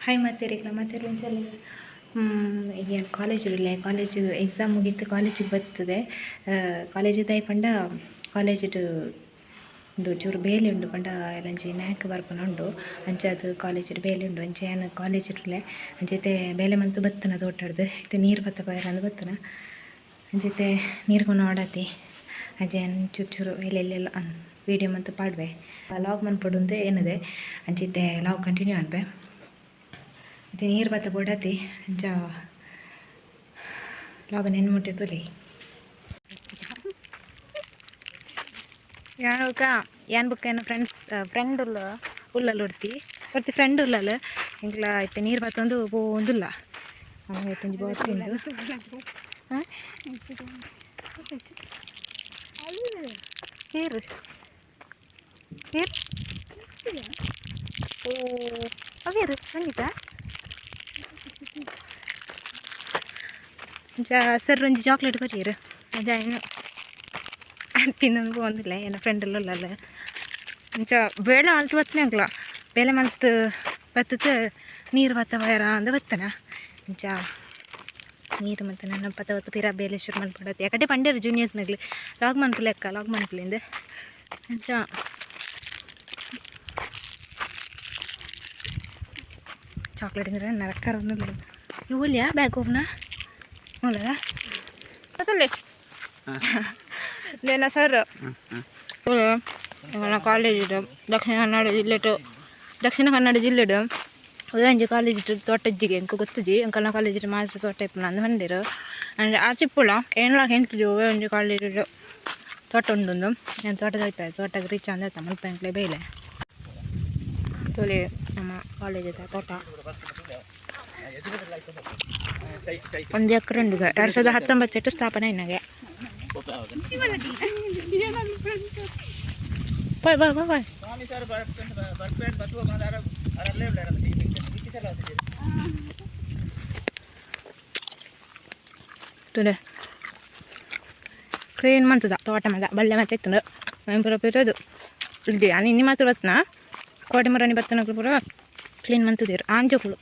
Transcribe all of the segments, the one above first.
Hi ಮಾತೇರಿಗ್ಲ ಮಾತೇರಿ ಈಗ college ಉಲ್ಲೆ. College exam ಮುಗೀತು, ಕಾಲೇಜಿಗೆ ಬರ್ತದೆ. ಕಾಲೇಜ್ ದಾಯಿ ಪಂಡ ಕಾಲೇಜಿಡ್ ಉಂದು ಚೂರು ಬೇಲೆ ಉಂಡು ಪಂಡ ಎಲ್ಲಂಜಿ ನ್ಯಾಕ್ ಬರ್ಪುನ ಉಂಡು. ಅಂಚಾದ್ ಕಾಲೇಜಿಡ್ ಬೇಲೆ ಉಂಡು. ಅಂಚ ಯಾನ್ ಕಾಲೇಜ್ ಉಲ್ಲೆ. ಅಂಚ ಇತ್ತೆ ಬೇಲೆ ಮಂತ್ ಬತ್ತನ ತೋಟಡ್ದು ಇತ್ತೆ ನೀರು ಬತ್ತ ಪೋಯೆರೆ ಬತ್ತನ. ಅಂಚ ಇತ್ತೆ ನೀರು ಕೊನ ಓಡಾತಿ. ಅಂಚ ಯಾನ್ ಚೂರು ಚೂರು ಎಲ್ಲೆಲ್ಲೆಲ್ಲ ವೀಡಿಯೋ ಮಂತ್ ಪಾಡ್ವೆ. ಲಾಗ್ ಮನ್ಪೊಡುಂದು ಎನ್ನದೆ. ಅಂಚ ಇತ್ತೆ ಲಾಗ್ ಕಂಟಿನ್ಯೂ ಅನ್ಪೆ. ಇತ್ತೆ ನೀರು ಬತ್ತ ಬೋಡಾತಿ. ಅಂಚ ಲಾಗ್ ನೆನ್ ಮುಟ್ಟೆ ತೂಲೆ. ಯಾನ್ ಬೊಕ್ಕ ಯಾನ್ ಬೊಕ್ಕ ಎನ್ನ ಫ್ರೆಂಡ್ಸ್ ಫ್ರೆಂಡ್ ಉಲ್ಲ ಉಲ್ಲಲ್ ಒರ್ತಿ ಒರ್ತಿ ಫ್ರೆಂಡ್ ಉಲ್ಲಲ್. ಎಂಕ್ಲ ಇತ್ತೆ ನೀರು ಬತ್ತೊಂದು ಪೋವೊಂದುಲ್ಲ. ಒಂಜಿ ಬಾಟ್ಲಿ ಉಂಡು. ಹಾಂ, ಏರು ಏರು. ಓ, ಅವೇರು ಸಂಗೀತ. ಅಂಚ ಸರ್ ಒಂಜಿ ಚಾಕ್ಲೇಟ್ ಕೊರಿಯೆರ್. ಅಂಚ ಇನ್ನು ತಿನ್ನೊಂದು ಪೋವೊಂದಿಲ್ಲ. ಎನ್ನ ಫ್ರೆಂಡ್ ಎಲ್ಲ ಉಲ್ಲಲ್ಲ. ಅಂಚ ಬೇಳೆ ಮಲ್ತ್ ಬತ್ತನೆ ಅಂಕ್ಲ. ಬೇಲೆ ಮಲ್ತ್ ಬತ್ತತ್ ನೀರು ಬತ್ತ ಪೋಯೆರ ಅಂದ್ ಬತ್ತನ. ಅಂಚ ನೀರು ಮತ್ತು ನನ್ನ ಪತ್ತ ಹೊತ್ತು ಪಿರ ಬೇಲೆ ಶುರು ಮನ್ಪೊಡತ್ತೆ. ಯಾಕಡೆ ಪಂಡೇರು ಜೂನಿಯರ್ಸ್ ನಗ್ಲು ಲಾಗ್ ಮನ್ಪುಲೆ ಅಕ್ಕ, ಲಾಗ್ ಮನ್ಪುಲೆಂದ್. ಅಂಚ ಚಾಕ್ಲೇಟ್ ಅಂದ್ರೆ ನರಕರ ಒಂದುಲ್ಲ. ಇವು ಬ್ಯಾಗ್ ಓಪನಾ ಮೂಲದ ಅತ್ತಲ್ಲೇ ಲೇನ ಸರ್. ಎಂಕಲ್ನ ಕಾಲೇಜಿಡ್ ದಕ್ಷಿಣ ಕನ್ನಡ ಜಿಲ್ಲೆಟ್, ದಕ್ಷಿಣ ಕನ್ನಡ ಜಿಲ್ಲೆಡ್ ಒಂಜಿ ಕಾಲೇಜಿಡ್ ತೋಟ ಇಜ್ಜಿಗೆ, ಎಂಕ್ ಗೊತ್ತುಜಿ. ಎಂಕಲ್ನ ಕಾಲೇಜಿಡ್ ಮಾತ್ರ ತೋಟ ಇಪ್ಪುನ ಅಂದ್ ಪಂಡೆರ್. ಅಂಡ್ ಆಚಿಪ್ಪುಲ ಏನ್ಲ ಎಂತುಜಿ ಒವ್ವೇ ಒಂಜಿ ಕಾಲೇಜಿಡ್ ತೋಟ ಉಂಡುಂದು. ಯಾನ್ ತೋಟ ತೋಯ್ಪೆ ತೋಟಗ್ ರೀಚ್ ಆಂದ್ ಮುಲ್ಪ ಎಂಕ್ಲೆ ಬೇಲೆ ತೋಲೆ. ನಮ್ಮ ಕಾಲೇಜಿದ ತೋಟ 1 ಎಕರೆ ಉಂಡು. 2019 ಸ್ಥಾಪನೆ ಆಯಿನಾಗೆ. Bye bye bye bye. ತುಲೆ ಕ್ಲೀನ್ ಮಂತದ ತೋಟ ಮದ ಬಳ್ಳೆ ಮತ್ತೆ ಇತ್ತಂದು ಪೂರ ಪಿರೋದು ಇಡ್ಡಿ. ನಾನು ಇನ್ನಿ ಮಾತ್ರ ಬತ್ತನ ಕೋಟೆ ಮರನಿ ಬತ್ತನಕ್ಲು ಪೂರ ಕ್ಲೀನ್ ಮಂತದಿರು. ಆಂಜೋಕುಲು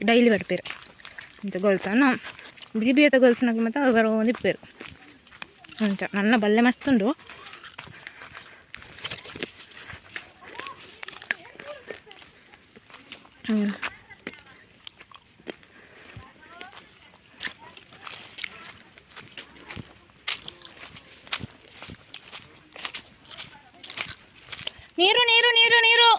ಡೈಲಿ ಬರ್ಪೇರು ಅಂತ ಗರ್ಲ್ಸ್ ಅನ್ನ ಬಿ ಬಿ ಎತ ಗರ್ಲ್ಸ್ನಕ್ಲು ಮತ್ತು ಬರೋದು ಇಪ್ಪೇರು. ಅಂಚ ನನ್ನ ಬಲ್ಲೆ ಮಸ್ತ್ ಉಂಡು. ಹ್ಮ್. ನೀರು ನೀರು ನೀರು ನೀರು.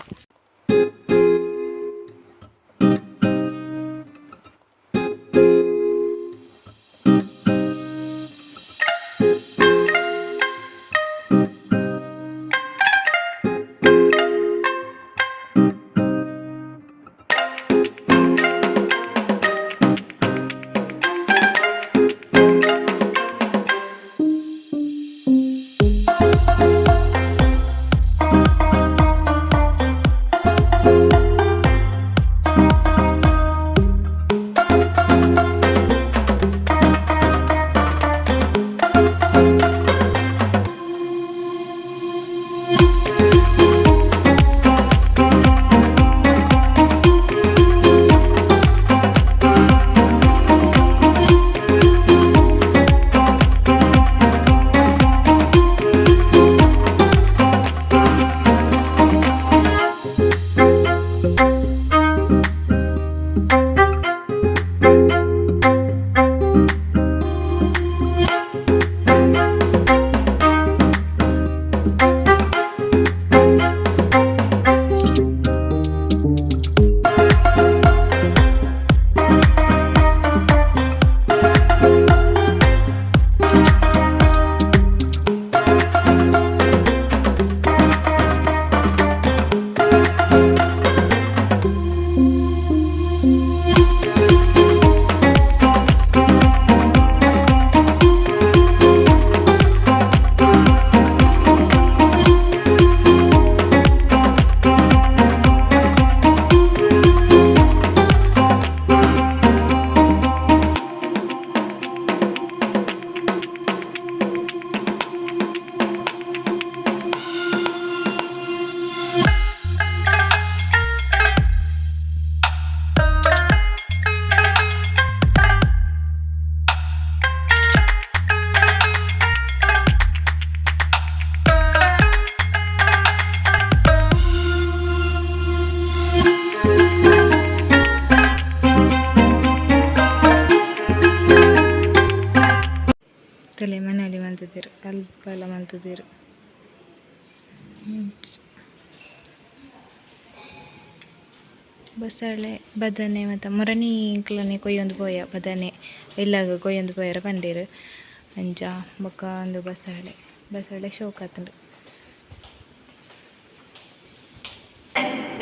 ಮುಲ್ಪ ಮಲ್ತುದೆರ್. ಬಸಳೆ ಬದನೆ ಮತ್ತು ಮೊರನಿ ಇಂಕ್ಲನೆ ಕೊಯ್ಯೊಂದು ಪೋಯ ಬದನೆ ಇಲ್ಲಾಗ ಕೊಯ್ಯೊಂದು ಪೋಯರ ಪಂಡೇರು ಅಂಚ ಬೊಕ್ಕ ಒಂದು ಬಸಳೆ ಬಸಳೆ ಶೋಕ್ ಆತುಂಡು.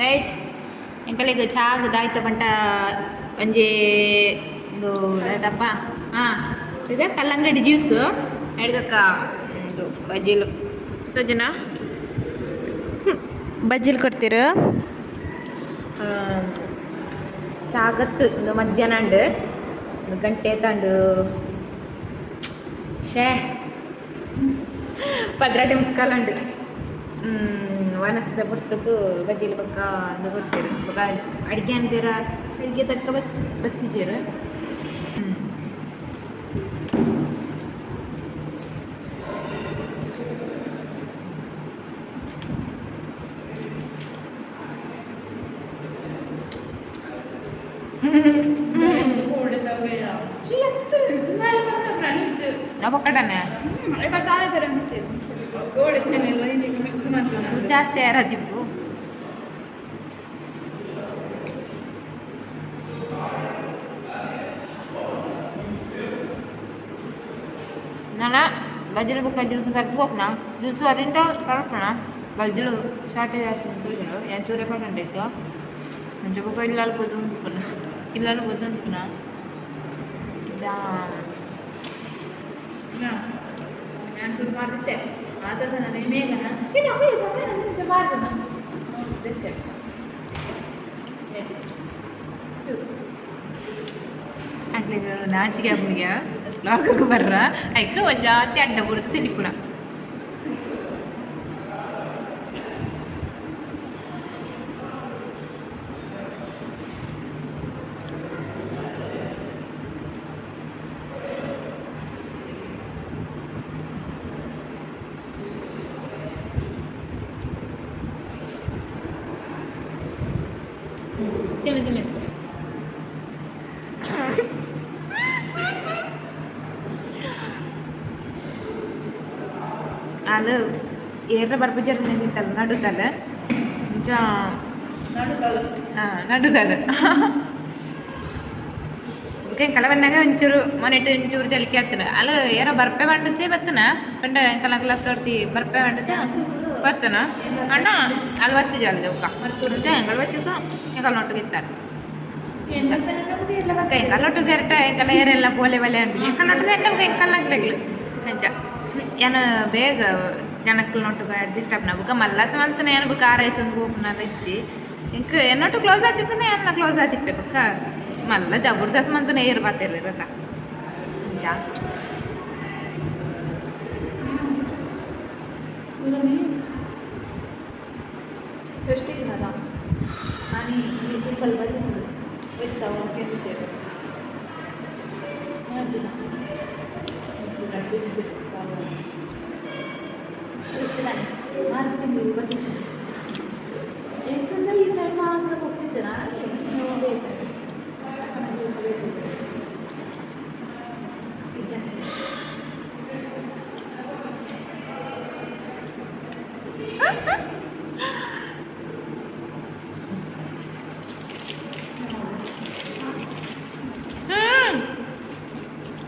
ಗೈಸ್ ಎಂಕಲೆಗ್ ಚಾಗ್ ದಾಯ್ತ ಪಂಟ ಒಂಜಿ ಉಂದು ದಾದಪ್ಪ ಹಾಂ ಇದು ಕಲ್ಲಂಗಡಿ ಜ್ಯೂಸು ಎಡ್ದಕ್ಕ ಉಂದು ಬಜ್ಜಿಲು ಜನ ಬಜ್ಜಿಲು ಕೊಡ್ತೀರು. ಚಾಗತ್ತು ಇಂದು ಮಧ್ಯಾಹ್ನ ಉಂಡು ಒಂದು ಗಂಟೆ ತಾಂಡು ಶೇ 12:45 ಉಂಡು. ವನಸದ ಪೊರ್ತುಗು ಬಜ್ಜಿಲು ಬೊಕ್ಕ ಅಂದು ಕೊಡ್ತೀರು. ಬೊಕ್ಕ ಅಡಿಗೆ ಅನ್ಪೇರ ಅಡಿಗೆ ತಕ್ಕ ಬತ್ತಿಜೆರ್. ಜಾಸ್ತಿ ಯಾರಾಜಿಪ್ಪು ನಾನ ಬಜ್ಜಿಲು ಬೊಕ್ಕ ಜ್ಯೂಸ್ ಕರ್ಪು ಹೋಗ್ನ ಜ್ಯೂಸು ಅದರಿಂದ ಕರ್ಪಣ ಬಜ್ಜಿಲು ಶಾರ್ಟೇಜ್ ಆಗ್ತದೆ ಏನು ಚೂರೆ ಪಟ್ಟಂಡಿತ್ತು ಅಂಚ ಬೊಕ್ಕ ಇಲ್ಲಾಲ್ ಪೋದು ಉಂಪುನ ಇಲ್ಲಾಲ್ ಪೋದು ಉಂಪುನ ಚಾ ನಾನು ಚೂರು ಮಾಡ್ತಿದ್ದೆ ಆದ್ರೆ ನಾನು ಮೇಘನ ಮಾಡ್ದೆ ಆಗ್ಲಿ ನಾಚಿಕೆ ಆಪುನಿಗೆ ಲಾಕಕ್ಕೆ ಬರ್ರ ಐಕ್ ಒಂಜಾತಿ ಅಡ್ಡ ಬುಡ್ದು ತಿನ್ನಿಪುನ. ತಿನ್ನು ತಿನ್ನು. ಅದು ಏರ್ರ ಬರ್ಪುಜರ್ ನಿಂತಲ್ಲ ನಡುತ್ತಲ್ಲ ಅಂಚ ಹಾಂ ನಡುತ್ತಲ್ಲ ಬೊಕ ಎಂಕಲ ಬನ್ನಗ ಒಂಚೂರು ಮೊನೆಟ್ ಒಂಚೂರು ತೆಲಿಕೆ ಆತನ ಅಲ್ಲ ಏರೋ ಬರ್ಪೆ ಪಂಡತೆ ಬತ್ತನ ಪಂಡ ಎಂಕಲ ಕ್ಲಾಸ್ ತೋರ್ತಿ ಬರ್ಪೆ ಪಂಡತೆ ಬತ್ತನ ಅಣ್ಣ ಅಲ್ಲಿ ಬತ್ತು ಜಾಲ್ಗೆ ಬೊಕ ಎಂಕಲ್ ಬಚ್ಚುಕ ಎಂಕಲ್ ಒಟ್ಟಿಗೆ ಇತ್ತಾರೆ ಎಂಕಲ್ ಒಟ್ಟು ಸೇರಟ ಎಂಕಲ ಏರೆಲ್ಲ ಪೋಲೆ ಬಲೆ ಅಂಟು ಎಂಕಲ್ ಒಟ್ಟು ಸೇರಟ ಬೊಕ ಎಂಕಲ್ ನಗ್ಲೆಗ್ಲು ಅಂಚ ಯಾನ್ ಬೇಗ ಜನಕ್ಕಲ್ನೊಟ್ಟುಗು ಅಡ್ಜಸ್ಟ್ ಆಪುನ ಬೊಕ ಮಲ್ಲಸ ಮಲ್ತನ ಯಾನ್ ಬೊಕ ಆರೈಸೊಂದು ಪೋಪುನ ಇಜ್ಜಿ ಎಂಕ್ ಎನ್ನೊಟ್ಟು ಕ್ಲೋಸ್ ಆತಿತ್ತನ ಯಾನ್ನ ಕ್ಲೋಸ್ ಆತಿಪ್ಪೆ ಬೊಕ ಮಲ್ಲ ಜಬರ್ದಸ್ತ್ ಮಲ್ತನ ಏರ್ ಪಾತೆರ್ ಇರತ್ತ ಅಂಚ. ಫಸ್ಟ್ ಇದನ್ನಲ್ಲ ನಾನು ಈ ಸಿಂಪಲ್ ಬಂದಿದ್ದು ವೆಜ್ ಕೇಳ್ತಿದ್ದೇವೆ ಮಾರ್ಕೆಟಿಂಗ್ ಬಂದಿದ್ದು ಎಂತಂದ್ರೆ ಈ ಸೈಡ್ ಮಾತ್ರ ಹೋಗ್ತಿದ್ದೀರಾ ಬೇಕು ಬೇಕು ನಿಜ.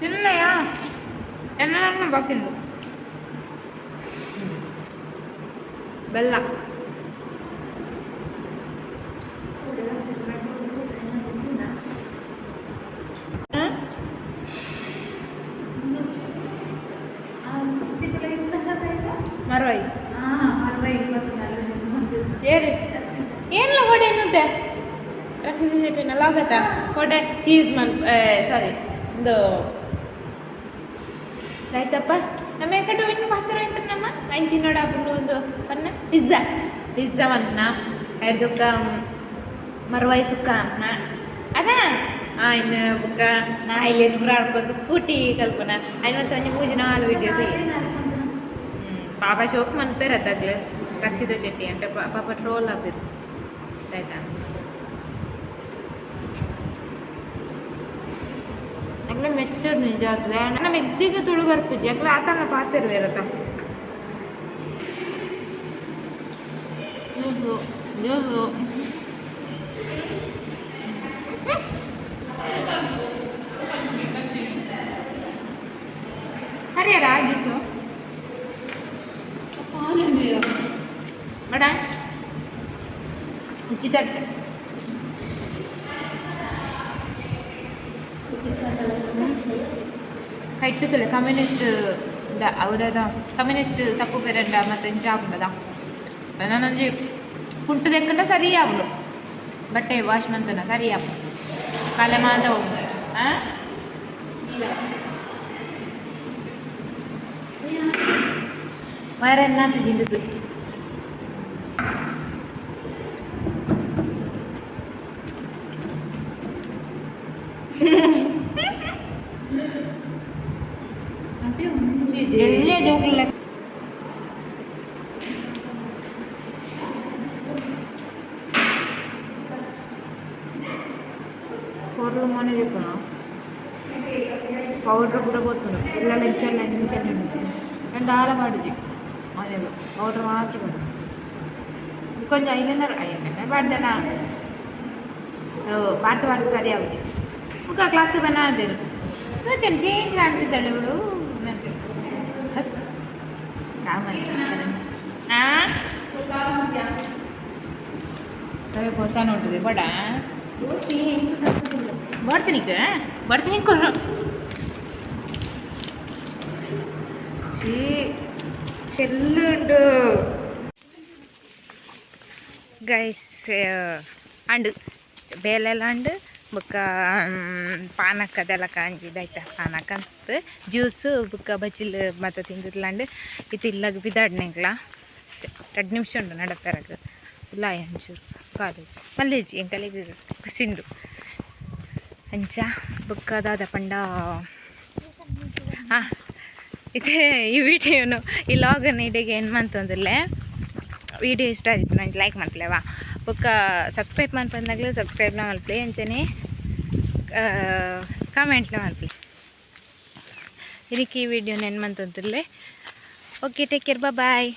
ತಿನ್ನಲಯ್ಯ ಎಲ್ಲ ಬಾಕಿಂದು ಬೆಲ್ಲ ಮರವಾಯಿ ಏರಿ ಏನಿಲ್ಲ ಕೊಡೆ ಎನ್ನುತ್ತೆ ರಕ್ಷಿತ ಶೆಟ್ಟಿನ ಆಗತ್ತಾ ಕೊಡೆ ಚೀಸ್ ಮನ್ ಸಾರಿ ಒಂದು ಆಯ್ತಪ್ಪ ನಮ್ಮ ಎಕಡೆ ಇನ್ನು ಪಾತ್ರ ಎಂತ ನಮ್ಮ ಐನ್ ತಿನ್ನೋಡ ಆಪುಂಡು ಒಂದು ಪನ್ನ ಪಿಜ್ಜಾ ಪಿಜ್ಜಾ ಮನ್ನ ಐರ್ದೊಕ್ಕ ಮರವಾಯಿ ಸುಕ್ಕ ಅನ್ನ ಅದ ಇನ್ನು ಬುಕ್ಕ ನಾಯಿಲೇನು ಪೂರ ಆಡ್ಕೊಂಡು ಸ್ಕೂಟಿ ಕಲ್ಪನ ಐನ್ ಮತ್ತೆ ಒಂಜಿ ಮೂಜಿ ನಾಲ್ ವಿಡಿಯೋ ಪಾಪ ಶೋಕ್ ಮನ್ಪೇರ್ ಅತ್ತಾಗ್ಲು ರಕ್ಷಿತಾ ಶೆಟ್ಟಿ అంటే ಪಾಪ ಟ್ರೋಲ್ ಆಪೇರು ಆಯ್ತಾ. ಅಕ್ಲೆ ಮೆಚ್ಚರ್ ನಿಜ ಆಗ್ತದೆ. ನಮ್ಮ ಎದ್ದಿಗೆ ತುಳು ಬರ್ಪುಜಿ ಅಕ್ಲೆ ಆತನ ಪಾತೆರ್ ಬೇರತ. ಜ್ಯೂಸು ಜ್ಯೂಸು ಹರಿಯರ ಜ್ಯೂಸು ಬೇಡ ಉಚಿತ. ಕೈಟ್ಟುತ್ತಲೆ ಕಮ್ಯುನಿಸ್ಟ್ ಹೌದಾದ ಕಮ್ಯುನಿಸ್ಟ್ ಸಪ್ಪು ಪೆರಂಡ ಮತ್ತು ಇಂಚ ಆಪುಂಡದ. ನಾನೊಂಜಿ ಕುಂಟು ದೆಕ್ಕಂಡ ಸರಿ ಆಪುಂಡು, ಬಟ್ಟೆ ವಾಶ್ ಮಂತನ ಸರಿ ಆಪುಂಡು, ಕಲೆ ಮಾತ ಹೋಗುಂಡು. ಹಾಂ, വേറെ എന്നാത്ത് ചിന്തിച്ചു. ಎಲ್ಲೇ ಜೋಕ್ಲ. ಪೊರ್ಲು ಮೋನೆ ದಿಕ್ಕುನು, ಪೌಡ್ರ್ ಕೂಡ ಗೊತ್ತುಂಡು ಇಲ್ಲ. ಇಂಚಲ್ಲ ಇಂಚಲ್ಲ ದಾಲ ಪಾಡುಜಿ ಮೋನೆಗ್, ಪೌಡ್ರ್ ಮಾತ್ರ ಪಾಡು. ಕೊಂಚ ಐಲೈನರ್ ಐಲೈನರ್ ಪಾಡ್ದನ ಪಾಡ್ತು ಪಾಡ್ದು ಸರಿ ಆಗುದು. ಬುಕ್ಕ ಕ್ಲಾಸ್ ಬನ್ನ ಅಂದೇರು, ಚೇಂಜ್ ಕಾಣಿಸಿದ್ದಾಳೆ ಇವಳು ಅಂತೆ. ಸಾಮಾನ್ಯ ಹಾಂ ಹೊಸ ನೋಡುದೆ ಬಡ ಬರ್ತೀನಿ ಬರ್ತೀನಿ ಕೊಡು. ಚೆಲ್ಲುಂಡು ಗೈಸ್. ಅಂಡು ಬೇಲೆಲ್ಲ ಅಂಡು ಬೊಕ್ಕ ಪಾನಕ ಅದೆಲ್ಲ ಕಾಂಜಿ ಇದಾಯ್ತ. ಪಾನಕ ಅಂತ ಜ್ಯೂಸು ಬೊಕ್ಕ ಬಜ್ಜಿಲ್ ಮತ್ತೆ ತಿಂದಿದ್ಲಾಂಡ್. ಇತ್ತು ಇಲ್ಲಾಗ ಬಿದಾಡ್ನೆಂಗ್ಲ 2 ನಿಮಿಷ ಉಂಡು ನಡಪೆರಗ್ ಉಲಾಯ ಒಂಚೂರು. ಕಾಲೇಜ್ ಮಲ್ಲೇಜಿ ಎಂಕಲೆಗ್ ಖುಷಿ ಉಂಡು. ಅಂಚ ಬೊಕ್ಕ ದಾದ ಪಂಡ, ಹಾಂ, ಇತ್ತೆ ಈ ವಿಡಿಯೋನು, ಈ ಲಾಗನ್ನು ಇಡೆಗೆ ಏನು ಮಂತೊಂದುಲ್ಲೆ. ವಿಡಿಯೋ ಇಷ್ಟ ಆದಿತ್ತು ನಂಗೆ ಲೈಕ್ ಮಲ್ಪುಲೆವಾ. ಬೊಕ್ಕ ಸಬ್ಸ್ಕ್ರೈಬ್ ಮನ್ಪಂದಾಗ್ಲೂ ಸಬ್ಸ್ಕ್ರೈಬ್ನ ಮಲ್ಪಲೆ, ಅಂಚನೆ ಕಮೆಂಟ್ಲ ಮಲ್ಪಲೆ. ಇದಕ್ಕೆ ಈ ವಿಡಿಯೋನ ಏನು ಮಂತೊಂದುಲ್ಲೆ. Okay, take care, boy.